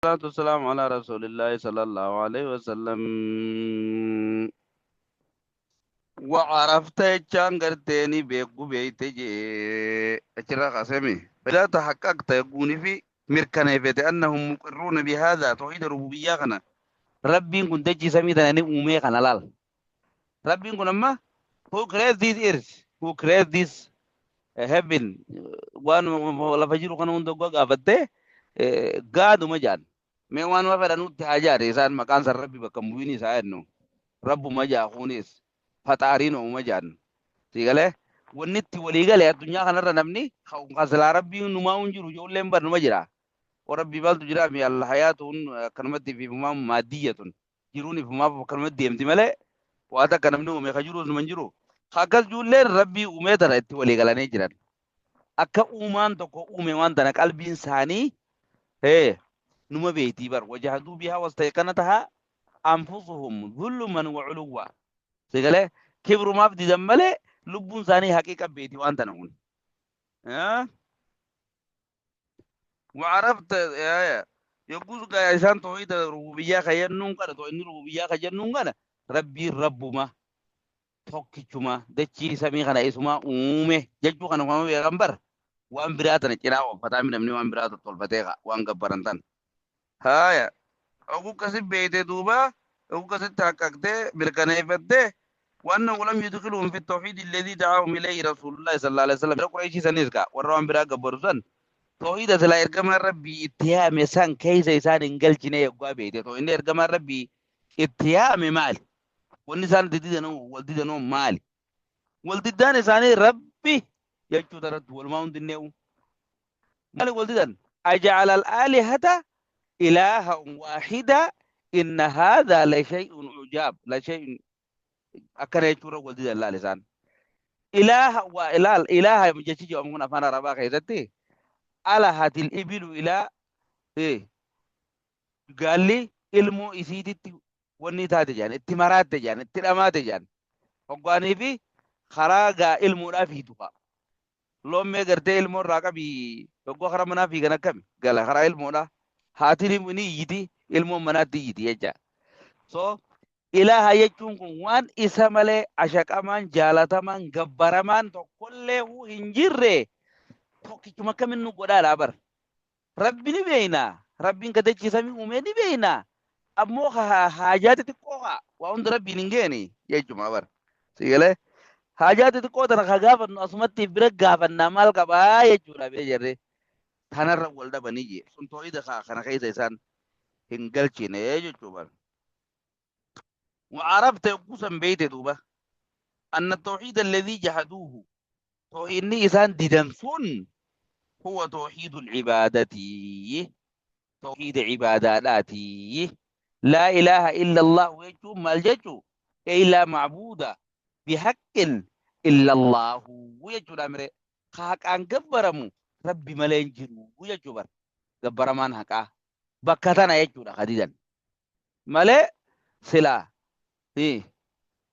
والصلاة والسلام على رسول الله صلى الله عليه وسلم. وعرفت jechaan garteeni beeku beeyte jee achirraa kaasemi. فإذا تحققت يكون في mirkaneeffate أنهم مقرون بهذا توحيد الربوبية kana Rabbiin kun dachii samii tana ni uumee kana laal. Rabbiin kun amma who created this earth, who created this heaven, waan lafa jiru kana hunda gaafattee gaaduma jaan. Mee waanuma fedhanutti haa jaare isaan maqaan san Rabbi bakka hin bu'in isaa jennu. Rabbuma jaa kunis faxaariin uuma jaan. Si galee wanni itti walii galee addunyaa kanarra namni kan silaa Rabbiin numaa hin jiru ijoolleen bar numa jira. O Rabbii maaltu jira mi alhayaatuun akkanumatti ifumaa maadiyyatun jiruun ifumaaf akkanumatti deemti malee waa takka namni uume ka jiruus numa hin jiru. Akkas ijoolleen Rabbii uumee tana itti walii galanii jiran. Akka uumaan tokko uume waan tana qalbiin isaanii hee numa beektii bar wajahaduu bihaa wastayqanatahaa anfusuhum dhulluman wa culuwwa. Si galee kibrumaaf didan malee lubbuun isaanii haqiiqa beekti waan tana kun. وعرفت يا يقول isaan tawhiida rububiyyaa ka jennuun kana tawhiidni rububiyyaa ka jennuun kana Rabbiin rabbuma tokkichuma dachii samii kana isumaa uume jechuu kana waan beekan bar waan biraa tana cinaa ooffataa namni waan biraa tottolfatee waan gabbaran tan. Haaya oguu akkasi beeyte duuba oguu akkasitti haqqaqtee mirkaneeffattee وأنه لم يدخلهم في التوحيد الذي دعاهم إليه رسول الله صلى الله عليه وسلم. قريشي sanis ka warra waan biraa gabbaru san tawhiida silaa ergamaan Rabbii itti yaame san keessa isaan hin galchine yoggaa beeyte tawhiidni ergamaan Rabbii itti yaame maali? Wanni isaan didanoo wal didanoo maali? Wal diddaan isaanii Rabbi jechuu irratti walumaa hundinnee'u. Maali wal didan? أجعل الآلهة إلها واحدة إن هذا لشيء عجاب لشيء akkana jechuudha wal didan laal isaan. Ilaaha waa ilaal ilaaha jechi jedhamu kun afaan Arabaa keessatti ألهت الإبل إلى gaalli ilmoo isiititti wanni taate jedhan itti maraatte jedhan itti dhamaate jedhan hoggaanii fi karaa gaa ilmoodhaa fiitu fa'a. Loon mee gartee ilmoo irraa qabii hoggoo karaa manaa fiigan akkami gala karaa ilmoodhaa haati ni iyyiti ilmoon manaatti iyyiti jecha. So ilaaha jechuun kun waan isa malee ashaqamaan jaalatamaan gabbaramaan tokkollee hin jirre tokkichuma akkamiin nu godhaadhaa bar. Rabbi ni beeyna. Rabbiin ka dachii samii uumee ni beeyna. Ammoo haajaa xixiqqoo haa waa hunda Rabbiin hin geeni jechuma bar. Si galee haajaa xixiqqoo tana ka gaafannu asumatti bira gaafannaa maal qabaa jechuudha bee jarree. Tanarra wal dhabanii jee sun toohida kana keessa isaan hin galchine jechuu bar. وعرفت يقوسا بيت دوبا أن التوحيد الذي جحدوه توحيدني إسان ديدن سن هو توحيد العبادة توحيد عباداتي لا إله إلا الله ويجو مالجو أي لا معبود بحق إلا الله ويجو الأمر حق أن جبرمو ربي ملين جرو ويجو بر جبرمان حقا بكتنا يجو خديدا ملي سلا إيه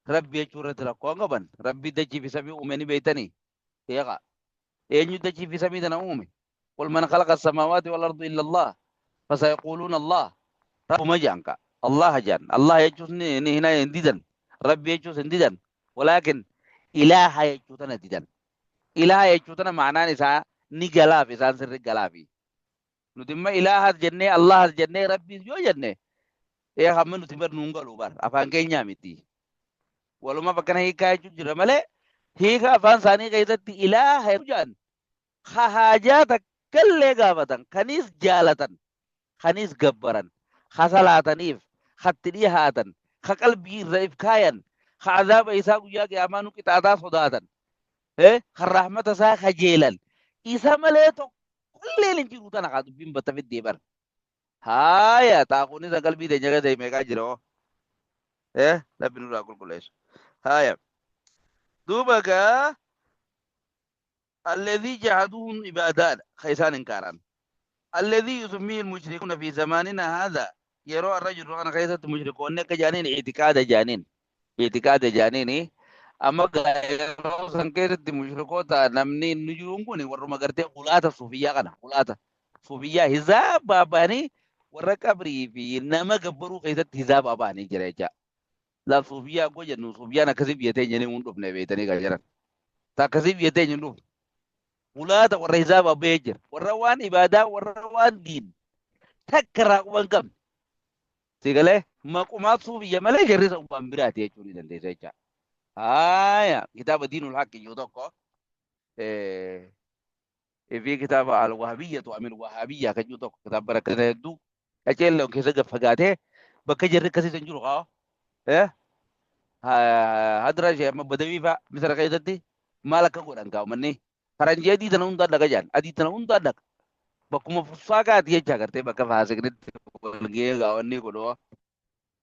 ربي يجو رتلا قوان ربي دجي في سبي أمني بيتني يقع eenyu dachii fi samii tana uume? قل من خلق السماوات والأرض إلا الله فسيقولون الله. Rabbuma jaan ka الله jaan الله jechuus ni hina hin didan Rabbi jechuus hin didan ولكن ilaaha jechuu tana didan. Ilaaha jechuu tana ma'anaan isaa ni galaaf isaan sirri galaafi. Nuti imma ilaahas jennee Allahas jennee Rabbiis yoo jenne ee hamma nuti bar nuun galu bar afaan keenyaa miti. Waluma bakkana hiikaa jechuu jira malee hiika afaan isaanii keessatti ilaaha jedhan haajaa takkallee gaafatan kanis jaalatan kanis gabbaran ka salaataniif katti dhihaatan ka qalbii irra if kaayan ka azaaba isaa guyyaa qiyaamaa nu qixaataa sodaatan ka rahmata isaa kajeelan isa malee tokkollee hin jiru tana kaa dubbiin batta fiddee bar. Haaya xaaquun isa qalbii teenya keessa meeqaa jira hoo Rabbi nurraa qulqulleessu. Haaya duuba gaa الذي جحدوهم عبادات خيسان انكارا الذي يسميه المشركون في زماننا هذا يرى الرجل أنا خيسة مشركون كجانين اعتقاد جانين اعتقاد جانين أما yeroo san keessatti mushrikoota namni inni jiruun kun warruma gartee qulaata suufiyyaa kana qulaata suufiyyaa hizaab baabanii Warra qabrii fi nama gabbaruu keessatti hisaabaa ba'anii jira jecha. Laal suufiyyaa akkoo jennu suufiyyaan akkasii biyya teenya ni hin dhufne beektanii kan jiran. Ta akkasii biyya teenya hin dhufne. Gulaata warra hisaabaa ba'ee jira. Warra waan ibaadaa warra waan diin takka irraa quba hin qabne. Si galee maqumaa suufiyya malee jarri isa waan biraati jechuu ni dandeessa jecha. Haaya kitaaba diinul haqqi jiru tokko fi kitaaba al-wahabiyyatu amil wahabiyya kan jiru tokko kitaaba barakata hedduu qaceelloon keessa gad fagaatee bakka jarri akkasii san jiru kaa hadra ishee amma badawii faa misra keessatti maal akka godhan kaa uummanni faranjii adii tana hundaa dhaqa jaan adii tana hundaa dhaqa bakkuma fussaaqaati jecha agartee bakka faasiqnitti wal ga'ee gaawwanni godhoo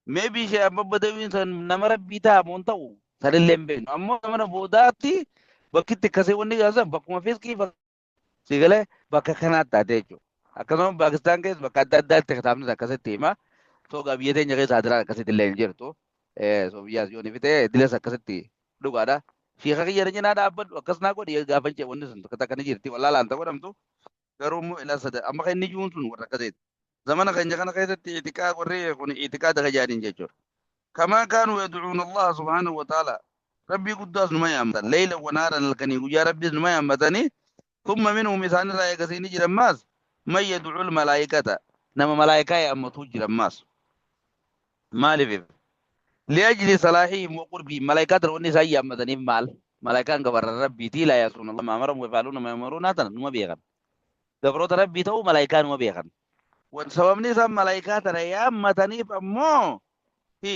Maybe ishee amma badawiin san nama rabbii ta'a moo hin ta'u sanillee hin beeknu. Ammoo mana boodaatti bakki itti akkasii wanni gaasan bakkuma fiiskii si galee bakka kanaatti taate jechuudha. Akkasuma Paakistaan keessa bakka adda addaatti kitaabnis akkasitti hima. So gaa biyya teenya keessa hadiraan akkasitti illee hin jirtu. So biyyaas yoo ni fite dilas akkasitti dhugaadha. Sheeka kiyya na cinaa dhaabbadhu akkas naa godhi gaafa hin wanni sun takka takka ni jirti wallaalaan ta'uu godhamtu. Garuu immoo ilaa sada amma kan inni jiruun sun warra akkaseeti. Zamana keenya kana keessatti itiqaa warri kun itiqaada ka jaaniin jechuudha. Kamaa kaanuu yad'uuna Allah subhaanahu wa ta'ala Rabbii guddaas numa yaammatan leeyla wa naaran halkanii guyyaa Rabbiis numa yaammatanii thumma minhum isaanirraa eegasii ni jiran maas man yad'uul malaayikata nama malaayikaa yaammatuu jiran maas maaliif liajli salaahihim wa qurbihim malaayikaa tana wanni isaan yaammataniif maal malaayikaan gabarra Rabbiitii laa ya'suuna Allah maa amarahum wa yaf'aluuna maa yu'maruuna tana numa beekan gabroota Rabbii ta'uu malaayikaa numa beekan. Sababni isaan malaayikaa tana yaammataniif ammoo hi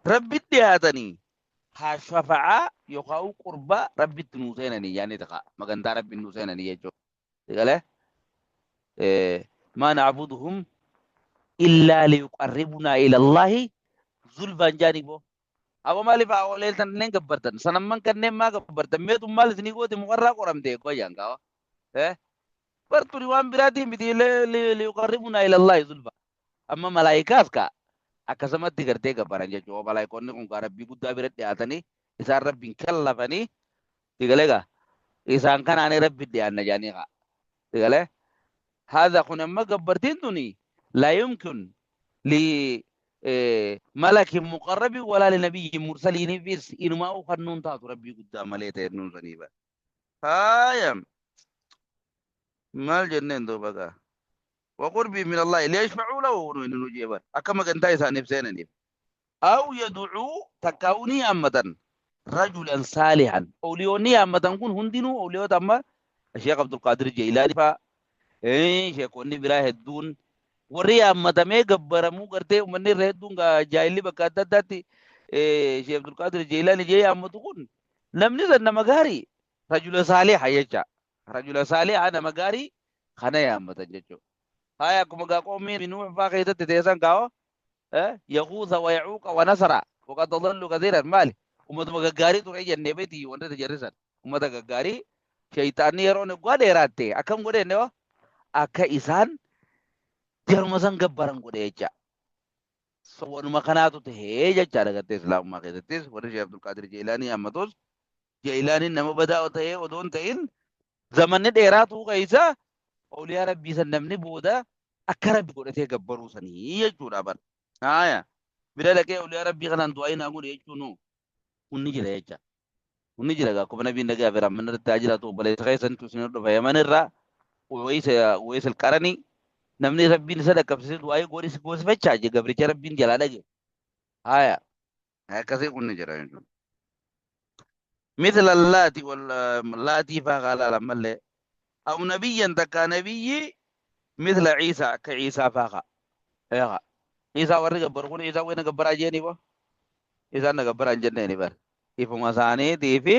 Rabbitti dhiyaatanii haa shafa'aa yookaan qurbaa Rabbitti nuu seenanii yaani ta'a magantaa Rabbi nuu seenanii jechuudha. Galee maa na'buduhum illaa liyuqarribunaa ila Allaahi zulfaan jaanii boo. Abo maaliif haa oolee kanneen gabbartan sanamman kanneen maa gabbartan meetun maal isinii gooti mukarraa qoramte eegoo jaan kaawa. Bartuni waan biraatii miti liyuqarribunaa ila Allaahi zulfa. Amma malaayikaas kaa akkasumatti gartee gabbaran jechuudha. Malaayikoonni kun kaa rabbii guddaa bira dhiyaatanii isaan rabbiin kallafanii sigalee gaa isaan kanaanii rabbi dhiyaanna jedhanii kaa sigalee. Haadha kun amma gabbartiin tuni laa yumkin li malakin muqarrabin walaa li nabiyyin mursaliiniifis inumaa ufannuun taatu rabbii guddaa malee ta'e nuun saniifa. Haaya maal jenneen duuba gaa waqurbii min Allahi liyashfa'uu lahu nu inni nu jeeban akka magantaa isaaniif seenaniif aw yad'uu takkaa'uu ni yaammatan rajulan saalihan awliyoonni yaammatan kun hundinuu awliyoota amma Sheekh Abdulqaadir Jeeylaanii faa sheekonni biraa hedduun warri yaammatamee gabbaramuu gartee uummanni irra hedduun jaahilli bakka adda addaatti Sheekh Abdulqaadir Jeeylaanii jee yaammatu kun namni san nama gaarii rajula saaliha jecha rajula saaliha nama gaarii kana yaammatan jechuudha. Haya akkuma gaa qoomii Nuuh faa keessatti teessan kaa'o yaquusa wa yacuuqa wa nasara waqad adallu kathiiran maali ummatuma gaggaarii ture jennee beeti wanti jarri san ummata gaggaarii shayxaanni yeroon eeggaa dheeraatte akkam godhe inni akka isaan jaruma san gabbaran godhe jecha. So wanuma kanaatu tahee jechaadha gartee islaamummaa keessattis warri Sheekh Abdulqaadir Jeelaanii ammatus Jeelaaniin nama badaa ta'ee odoo hin ta'in zamanni dheeraatuu keessa awliyaa rabbii san namni booda akka rabbi godhatee gabbaruu sanii jechuudha bar. Haaya bira dhaqee awliyaa rabbii kanaan du'aa naa godhe jechuun kun ni jira jecha. Kun ni jira akkuma nabiin nagaa fi rahmanni irratti haa jiraatu obboleessa keessantu isin dhufa Yaman irraa Uwais al-Qaranii namni rabbiin isa dhaqqabsiisee du'aayii godhis goosifachaa je gabricha rabbiin jalaa dhage. Haaya akkasii kun ni jira jechuudha. Mithla laati wal laatii faa qaalaa lammallee aw nabiyyan takkaa nabiyyi mithla Ciisaa akka Ciisaa faa kaa. Eegaa Ciisaa warri gabbaru kun Ciisaa wayna gabbaraa jeeni boo. Isaan na gabbaraa hin jenneeni bar. Ifuma isaaniitii fi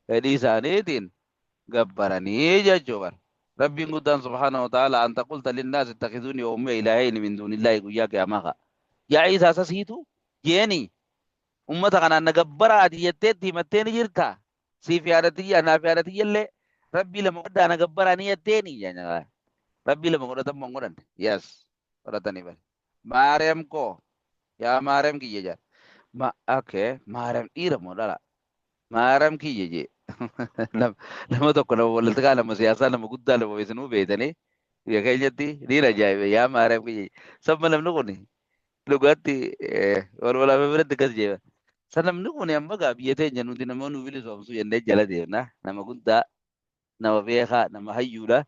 fedhii isaaniitiin gabbaranii jechuu bar. Rabbiin guddaan subhaanahu wa ta'ala anta qulta linnaas ittakhidhuuni wa ummiya ilaahayni min duunillaahi guyyaa qiyaamaa kaa. Yaa Ciisaa isa siitu jeeni ummata kanaan na gabbaraa ati jetteetti himattee ni jirta. Siif haadha tiyya anaaf haadha tiyya illee rabbii lama godhadhaa na gabbaraa ni jetteeni. Rabbii lama godhatan moo hin godhanne? Yes. Godhatanii bar. Maariyaam koo yaa Maariyaam kiyya jedha. Ma okay Maariyaam dhiira moo dhala? Maariyaam kiyya jee. Nama tokko nama politikaa nama siyaasaa nama guddaa nama isinuu beektanii. Biyya keenyatti niin ajaa'ibe yaa maariyaam kiyya. Sabba namni kun dhugaatti walwalaafee biratti akkas jeeba. Sa namni kun amma gaa biyya teenya nuti nama nu bilisoomsu jennee jala deemna. Nama guddaa, nama beekaa, nama hayyuudha.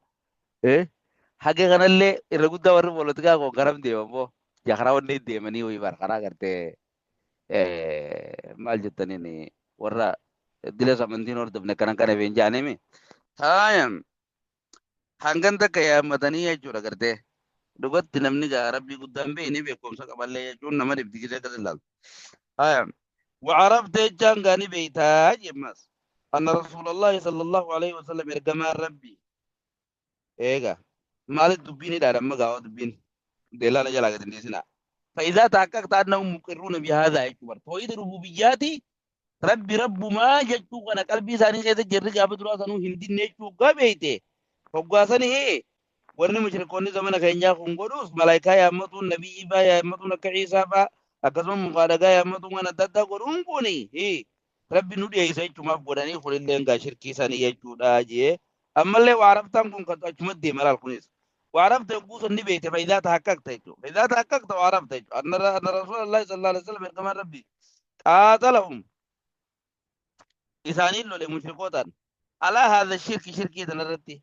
Haga kanallee irra guddaa warri poolitikaa kun garam deema immoo karaa wanni deemanii wayii bara karaa gartee maal jettaniin warra dilas amantiin hordofne kanan kana hin jaanimi. Haaya hangan takka yaammatanii jechuudha gartee. Dhugatti namni gaa rabbii guddaan beekni beekumsa qaballee jechuun nama dhibdi gisee akkas ilaaltu. Haaya وعرفت jechaan gaani beeytaa jemmas. أن رسول الله صلى الله عليه وسلم ergamaan rabbii eega maaliif dubbiin hidhaadha amma gaafa dubbiin deelaala jalaa gadi hin dhiisinaa. فإذا تحققت أنهم مقرون بهذا jechuudha. توحيد الربوبيات rabbi rabbumaa jechuu kana qalbii isaanii keessa jirri gaafa duraa sanuu hin dinne jechuu gabeeyte. Hoggaasanii warri mushrikoonni zamana keenyaa kun godhus malaayikaa yaammatuun nabiyyi faa yaammatuun akka Ciisaa faa akkasuma mukaa dhagaa yaammatuun waan adda addaa godhuun kuni rabbi nu dhiyeessa jechumaaf godhanii kunillee gaa shirkii sanii jechuudha jee. Ammallee waa arabtaan kun kan achumatti deema laal kunis. Waa arabta yogguu san ni beekte faayidaa tahaqqaqta jechuudha. Faayidaa tahaqqaqta waa arabta jechuudha. Anna Rasuulallahi sallallahu alaihi wasallam ergamaan rabbi qaatalahum isaaniin lole mushrikootaan alaa haadha shirki shirkii tanarratti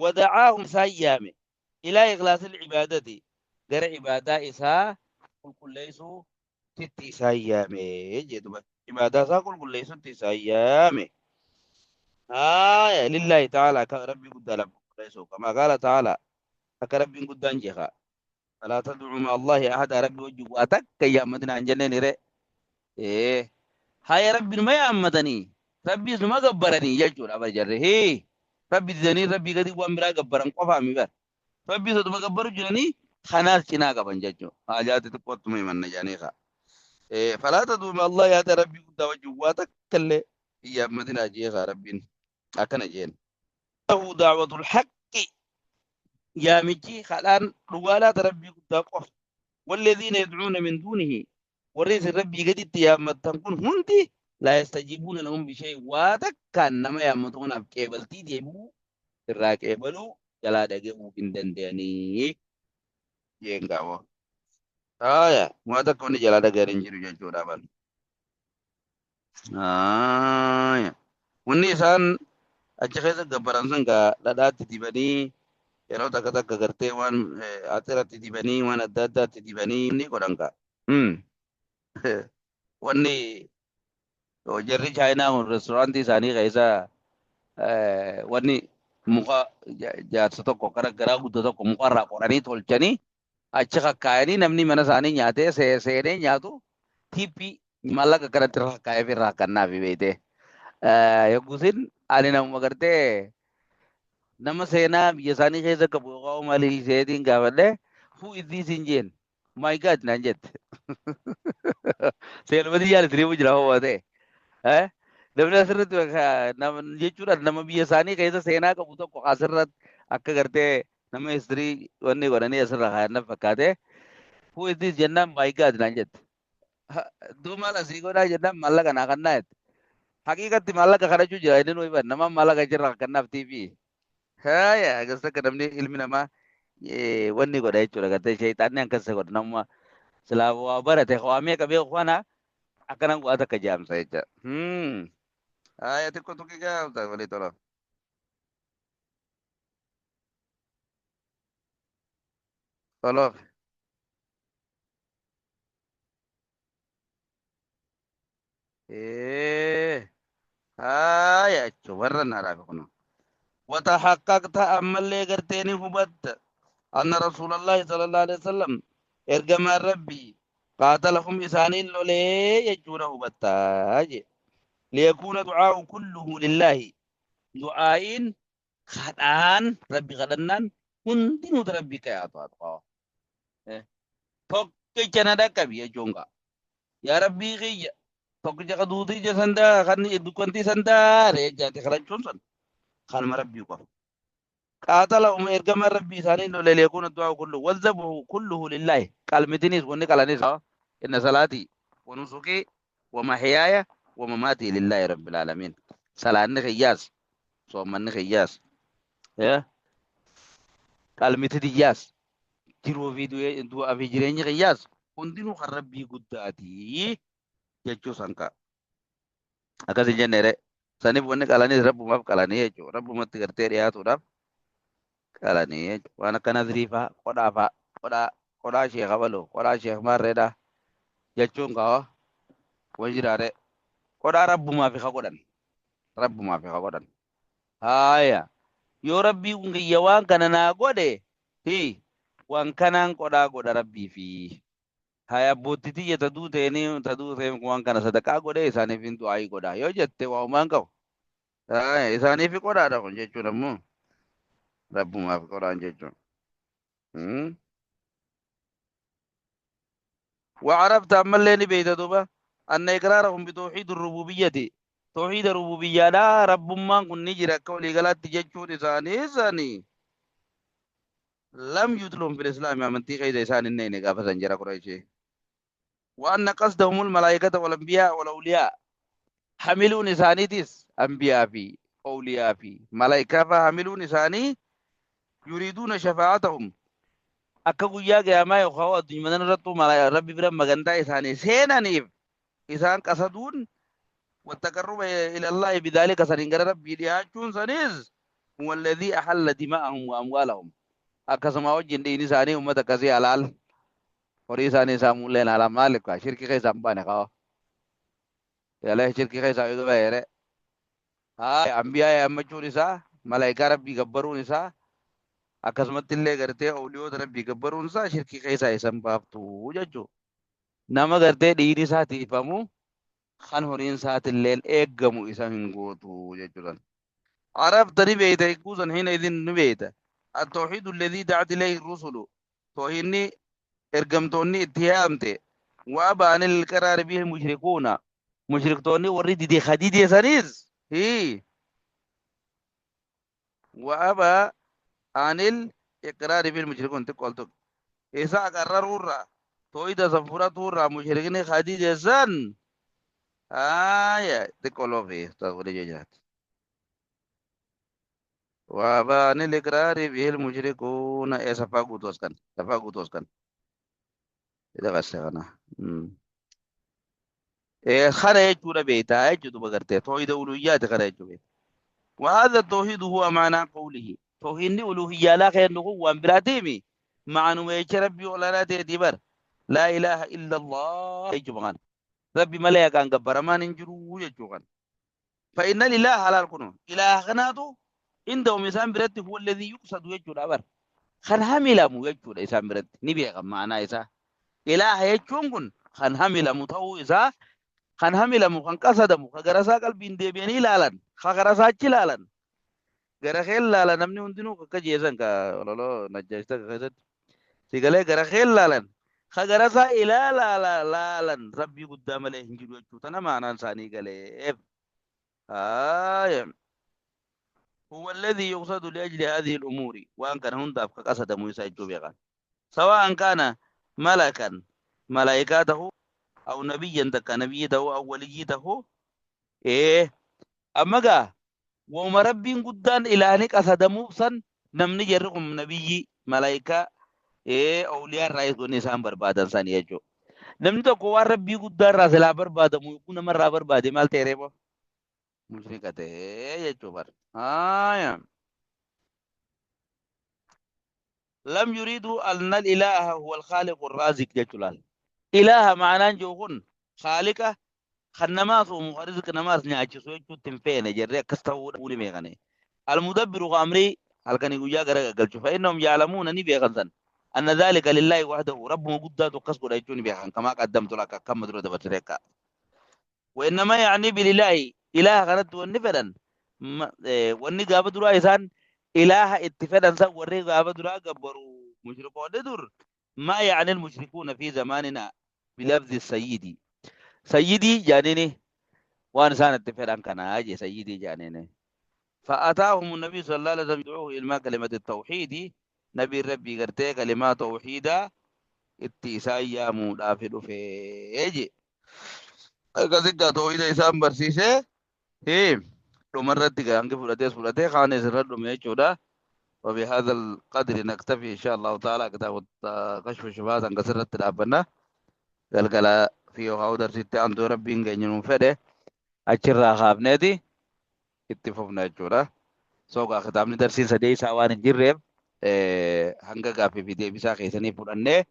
wadacaahum isaan yaame ilaa ikhlaasil ibaadati gara ibaadaa isaa qulqulleessuu titti isaan yaame jedhuba ibaadaa isaa qulqulleessutti isaan yaame. Haaya lillaahi ta'ala akka rabbii guddaadhaaf qulqulleessuu kamaa qaala ta'ala akka rabbiin guddaan jeeqa. Falaa tad'uu ma'a Allaahi ahadaa rabbi wajjin waa takka hin yaammatinaa hin jenneen hiree. Ee haya rabbi numa yaammatanii rabbiis numa gabbaranii jechuudha bar jarri. Hee rabbi didanii rabbii gadi waan biraa gabbaran qofaa mi bar. Rabbii soduma gabbaru jiranii kanaas cinaa qaban jechuudha. Haajaa xixiqqoottuma himanna jedhanii kaa. Ee falaa tad'uu ma'a Allaahi ahadaa rabbii guddaa wajjin waa takka illee hin yaammatinaa jee kaa rabbiin akkana jeen. Lahu da'watul haqqi yaamichi kadhaan dhugaadhaa ta rabbii guddaa qofa. Walladhiina yad'uuna min duunihi warri isin rabbii gaditti yaammattan kun hundi laa yastajiibuuna lahum bishay'in waa takkaan nama yaammatu kanaaf qeebaltii deebi'uu irraa qeebaluu jalaa dhaga'uu hin danda'anii jeen gaawoo. Haaya waa takka wanni jalaa dhaga'an hin jiru jechuudha bal. Haaya. Wanni isaan achi keessa gabbaran sun gaa dhadhaatti dibanii yeroo takka takka gartee waan axiratti dibanii waan adda addaatti dibanii ni godhan gaa. Wanni jarri chaayinaa kun restoraantii isaanii keessa wanni muka jaarsa tokko gara garaa guddaa tokko muka irraa qoranii tolchanii achi kakkaayanii namni mana isaanii nyaatee seenee nyaatu tiippii maallaqa akkanatti irra kakkaayee fi irraa kannaafi beeytee. Yoggusin ani namuma gartee nama seenaa biyya isaanii keessa qabu yookaan maalii seetiin gaafadhe who is this hin jeen my god naan jette. Seenuma xiyyaan isin jira hoo ta'e. Namni asirratti jechuudhaan nama biyya isaanii keessa seenaa qabu tokko asirratti akka gartee nama history wanni godhanii asirra kaayan na fakkaate. Who is this jennaan my god naan jette. Duu maal asii godhaa jennaan maallaqa naa kannaa jette. Haqiiqatti maallaqa kadhachuu jira inni nuyi nama maallaqa jirra kannaaf TV. Haaya akkas akka namni ilmi namaa wanni godha jechuudha gartee sheexaanni akkas godha nama silaa waa barate waa meeqa beeku kana akkanan waa takka jaamsa jecha. Haaya xiqqoo tuqii gaafta walii tola. Toloof. Haaya jechuun warra naadhaaf kun. Watahaqqaqta ammallee gartee ni hubatta. Anna Rasuulallahi sallallahu alaihi wasallam ergamaan Rabbii qaatalahum isaaniin lolee jechuudha hubattaa jee. Liyakuuna du'aa'u kulluhu lillaahi. Du'aa'iin kadhaan Rabbi kadhannaan hundinuu Rabbi kayaatu haa ta'u. Tokkicha na dhaqqabi jechuun gaa. Yaa Rabbii kiyya tokkicha ka duuticha san daa kan dukkantii san daare jechaati kadhachuun sun kanuma Rabbii qofa. Qaatalahum ergamaan Rabbii isaanii lole liyakuuna du'aa'u kulluhu wazzabuhu kulluhu lillaahi qalmitinis wanni qalanis inna salaatii wa nusukii wa mahyaaya wa mamaatii lillaahi rabbil aalamiin salaanni kiyyaas soommanni kiyyaas. Qalmiti tiyyaas jiruu fi du'aa fi jireenyi kiyyaas hundinuu kan Rabbii guddaati jechuu san ka'a. Akkas hin jenne ree. Saniif wanni qalaniis Rabbumaaf qalanii jechuudha. Rabbumatti gartee dhiyaatuudhaaf qalanii jechuudha. Waan akka nazrii faa, qodhaa faa, qodhaa qodhaa sheekh abaloo, qodhaa sheekh maarreedhaa jechuun ka'a waan jiraaree. Qodhaa Rabbumaaf ka godhan. Rabbumaaf ka godhan. Haaya. Yoo Rabbii kun kiyya waan kana naa godhe, hi, waan kanaan qodhaa godha Rabbii fi. Haya abbootti tiyya ta duuteeni ta duuteen waan kana sadaqaa godhee isaaniif hin du'aayii godha. Yoo jette waa homaa hin qabu. Haaya isaaniif qodhaadha kun jechuun ammoo Rabbumaaf qodhaan jechuun. وعرفت أما اللي نبيت دوبا أن إقرارهم بتوحيد الربوبية توحيد الربوبية لا رب ما كن نجرا كولي قالت تججون إساني إساني لم يدلهم في الإسلام من تيغي إسان النين قافزا جرى قريشي وأن قصدهم الملائكة والأنبياء والأولياء حملون إسانيتس أنبياء في أولياء في ملائكة فحملون إساني يريدون شفاعتهم Akka guyyaa qiyaamaa yookaan addunyaa tana irrattuu Rabbi bira magantaa isaanii seenaniif isaan qasaduun wattaqarruba ilallaahi bidaalika saniin gara Rabbii dhiyaachuun sanis huwa alladhii ahalla dimaa'ahum wa amwaalahum akkasuma wajjin dhiigni isaanii ummata akkasii halaal horii isaanii saamuulleen halaal maaliif kaa shirki keessaa hin baane kaa yalee shirki keessaa yoo baheere haa ambiyaa yaammachuun isaa malaayikaa Rabbii gabbaruun isaa Akkasumatti illee gartee awliyoota Rabbii gabbaruun isaa shirkii keessaa isa hin baaftu jechuudha. Nama gartee dhiigni isaa tiifamu kan horiin isaatilleen eeggamu isa hin gootu jechuudha. Arafta ni beeyta hiikuu san hiina idin ni beeyta. At-tawhiidu alladhii da'at ilayhi rusulu tawhiidni ergamtoonni itti yaamte wa abaa anil iqraari bihi mushrikuuna mushriktoonni warri dide ka dide sanis hii وأبى عن الإقرار بالمشركون تقول تك إذا قرروا تويدا سنفرتوا مشركين خديجة سن آية تقولوا فيه تقول جات وأبى عن الإقرار به المشركون إيه سفاقو توسكن سفاقو توسكن إذا غسنا إيه خنا يجورا بيتا يجدو بغرتي تويدا أولويات خنا يجو بيتا وهذا التوحيد هو معنى قوله توحيدني ألوهية لا خير نقول وان براتيمي معنى ما ربي ولا لا تأتي بر لا إله إلا الله يجبغان ربي ملايا كان قبر ما ننجرو يجبغان فإن الإله على الكنو إله خناتو عندهم إنسان برت هو الذي يقصد يجور أبر خن هملا مو يجور إنسان برت نبي معنى إسا إله يجون خن هملا متو إسا kan hamilamu kan qasadamu ka gara isaa qalbiin deebi'anii ilaalan ka gara isaa achi ilaalan gara kee ilaala namni hundinuu akka jeesan ka ololoo najjaashta keessatti si galee gara kee ilaalan ka gara isaa ilaalaa laalan rabbii guddaa malee hin jiru jechuu tana maanaan isaanii galeef. Haaya. هو الذي يقصد لأجل هذه الأمور وأن كان هنداف كقصد موسى يجوبيغان سواء كان ملكا ملائكته أو نبيا تكا نبي تهو أو ولي تهو إيه أما قا وما ربين قدان إلهني قصدمو سن نمني جرقم نبي ملائكة إيه أولياء الرئيس ونسان بربادا سن يجو namni tokko waan rabbii guddaa irraa silaa barbaadamu yogguu namarraa barbaade maal ta'e reebo mushrika ta'e jechuu bar haaya lam yuridu anna al-ilaha huwa al-khaliqu ar-raziq jechuu laal. Ilaha ma'anaan jiru kun khaaliqa kan namaas uumu kan rizqi namaas nyaachisu jechuutti hin feene jirre akkas ta'uu dhabuu ni beekane. Al-mudabbiru amrii halkanii guyyaa gara gaggalchu fa'innahum ya'lamuuna ni beekan san. Anna dhaalika lillaahi wahdahu rabbuma guddaatu akkas godha jechuu ni beekan kamaa qaddamtu laka akkama dura dabarsite akka. وإنما يعني بالإله إله kanatti wanni fedhan wanni gaafa duraa isaan ilaaha itti fedhan san warri gaafa duraa gabbaru mushrikoonni dur ما يعني المشركون في زماننا بلفظ السيدي سيدي جانيني وان isaan itti fedhan kana je سيدي جانيني فأتاهم النبي صلى الله عليه وسلم يدعوه إلى كلمة التوحيد نبي ربي قرتي كلمة توحيدا itti isaan yaamuudhaaf dhufee je. Akkasitti toohida isaan barsiisee dhumarratti hangi fudhatees fudhatee kaanis irra dhume jechuudha. وبهذا القدر نكتفي إن شاء الله تعالى. كتاب كشف الشبهات hanga sirratti dhaabbanna. Galgala fi yookaan darsitti aantuu Rabbiin keenya nuun fedhe achirraa kaafneeti itti fufna jechuudha. So gaa kitaabni darsiin sadee isaa waan hin jirreef, hanga gaaffii fi deebisaa keessanii fudhannee,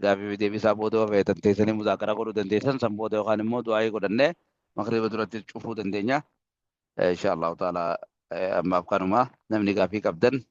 gaaffii fi deebisaa booda yoo feetan teessanii muzaakaraa godhuu dandeessan, san booda yookaan immoo du'aayii godhannee magriiba duratti cufuu dandeenya. Insha Allahu ta'ala ammaaf kanuma. Namni gaaffii qabdan